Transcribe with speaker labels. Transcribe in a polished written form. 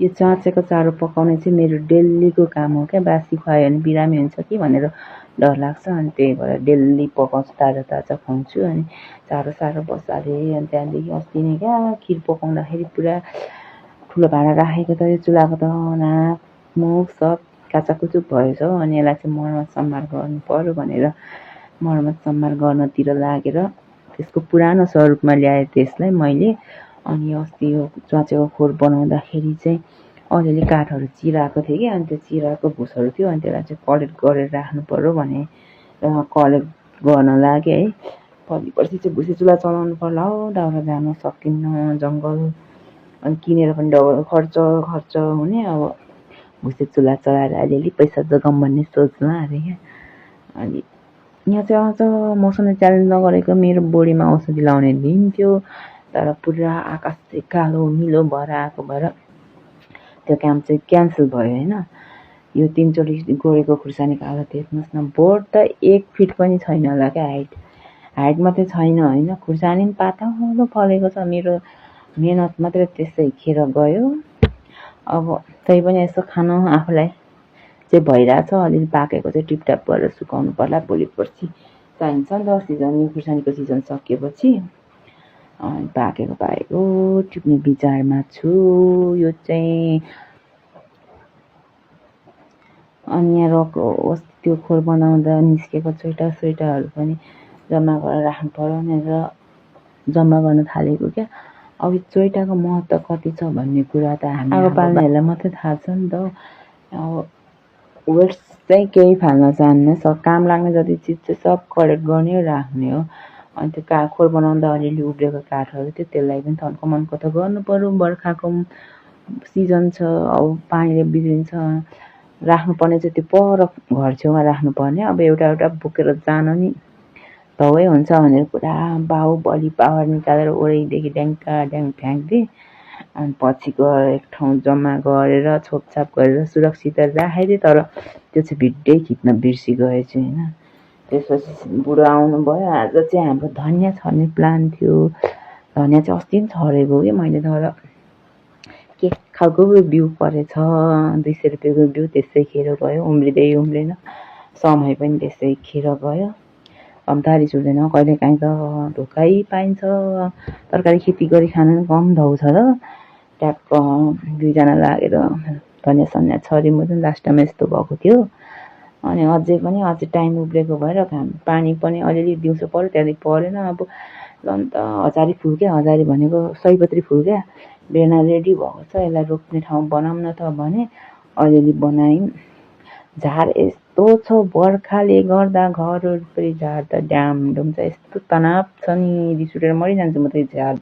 Speaker 1: यो चाँचेको चारो पकाउने चाहिँ मेरो डेलीको काम हो क्या। बासी खुवायो भने बिरामी हुन्छ कि भनेर डर लाग्छ, अनि त्यही भएर डेली पकाउँछु, ताजा ताजा खुवाउँछु। अनि चारो सारो बसालेँ। अनि त्यहाँदेखि अस्ति नै क्या खिर पकाउँदाखेरि पुरा ठुलो भाँडा राखेको त यो चुल्हाको त नाक मुख सब काचाकुचुक भएछ। अनि यसलाई चाहिँ मर्मत सम्हार गर्नु पर्यो भनेर मर्मत सम्हार गर्नतिर लागेर त्यसको पुरानो स्वरूपमा ल्याएँ त्यसलाई मैले। अनि अस्ति यो चाँचेको खोर बनाउँदाखेरि चाहिँ अलिअलि काठहरू चिराएको थियो कि, अनि त्यो चिराएको भुसहरू थियो, अनि त्यसलाई चाहिँ कलेक्ट गरेर राख्नु पर्यो भने कलेक्ट गर्न लागेँ है। भोलि पर्सि चाहिँ भुसे चुल्हा चलाउनु पर्ला हो, दाउरा जान सकिन्न जङ्गल, अनि किनेर पनि डबल खर्च हुने। अब भुसे चुल्हा चलाएर अलिअलि पैसा जोगाउँ भन्ने सोचमा अरे क्या। अनि यहाँ चाहिँ अझ मौसमले च्यालेन्ज नगरेको मेरो बोडीमा औषधि लाउने दिन थियो, तर पुरा आकाश चाहिँ कालो निलो भएर आएको भएर त्यो काम चाहिँ क्यान्सल भयो होइन। यो 3 चोटि गोडेको खुर्सानीको हालत हेर्नुहोस् न, बोट त 1 फिट पनि छैन होला क्या। हाइट मात्रै छैन होइन, खुर्सानी पनि पातलो फलेको छ। मेरो मेहनत मात्रै त्यसै खेर गयो। अब त्यही पनि यसो खान आफूलाई चाहिँ भइरहेछ। अलिअलि पाकेको चाहिँ टिपटाप गरेर सुकाउनु पर्ला, भोलि पर्सि चाहिन्छ नि त सिजन, यो खुर्सानीको सिजन सकिएपछि। अनि पाकेको टिप्ने विचारमा छु। यो चाहिँ अनि यहाँ अस्ति त्यो खोर बनाउँदा निस्केको चोइटाहरू पनि जम्मा गरेर राख्नु पर्यो भनेर जम्मा गर्न थालेको क्या। अब यो चोइटाको महत्त्व कति छ भन्ने कुरा त हामी आगो पाल्नेहरूलाई मात्रै थाहा छ नि त। अब वेस्ट चाहिँ केही फाल्न चाहन्न, काम लाग्ने जति चिज चाहिँ सब कलेक्ट गर्ने राख्ने हो। अनि त्यो खोर बनाउँदा अलिअलि उब्रेको काठहरू थियो, त्यसलाई पनि थन्को मन्को त गर्नु पर्यो। बर्खाको सिजन छ, अब पानीले बिग्रिन्छ, राख्नुपर्ने चाहिँ त्यो पर घर छेउमा राख्नुपर्ने। अब एउटा बोकेर जान नि धौै हुन्छ भनेर पुरा बाहुबली पावर निकालेर ओरैदेखि ड्याङ फ्याँक्दिएँ। अनि पछि गएर एक ठाउँ जम्मा गरेर छोपछाप गरेर सुरक्षित राखेदिएँ, तर त्यो चाहिँ भिडियो खिच्न बिर्सिगएछु होइन। त्यसपछि बुढो आउनुभयो। आज चाहिँ हाम्रो धनियाँ छर्ने प्लान थियो। धनियाँ चाहिँ अस्ति पनि छरेको कि मैले, तर के खालको बिउ परेछ, 200 रुपियाँको बिउ त्यसै खेर गयो, उम्रिँदैन, समय पनि त्यसै खेर गयो। कम्ता रिस उठ्दैन, कहिलेकाहीँ त धोकै पाइन्छ। तरकारी खेती गरी खानु पनि कम धौ छ त। ट्याक्क 2 जना लागेर धनियाँ सनियाँ छर्यौँ पनि लास्ट टाइम यस्तो भएको थियो। अनि अझै टाइम उब्रेको भएर पानी पनि अलिअलि दिउँसो पऱ्यो, त्यहाँदेखि परेन। अब झन् त हजारी फुल क्या, हजारी भनेको सयपत्री फुल क्या, बेर्ना रेडी भएको छ। यसलाई रोप्ने ठाउँ बनाऊँ न त भने अलिअलि बनायौँ। झार यस्तो छ, बर्खाले गर्दा घर वरिपरि झार त ड्यामडुम छ, यस्तो तनाव छ नि, रिस उठेर मरिजान्छु म त। झार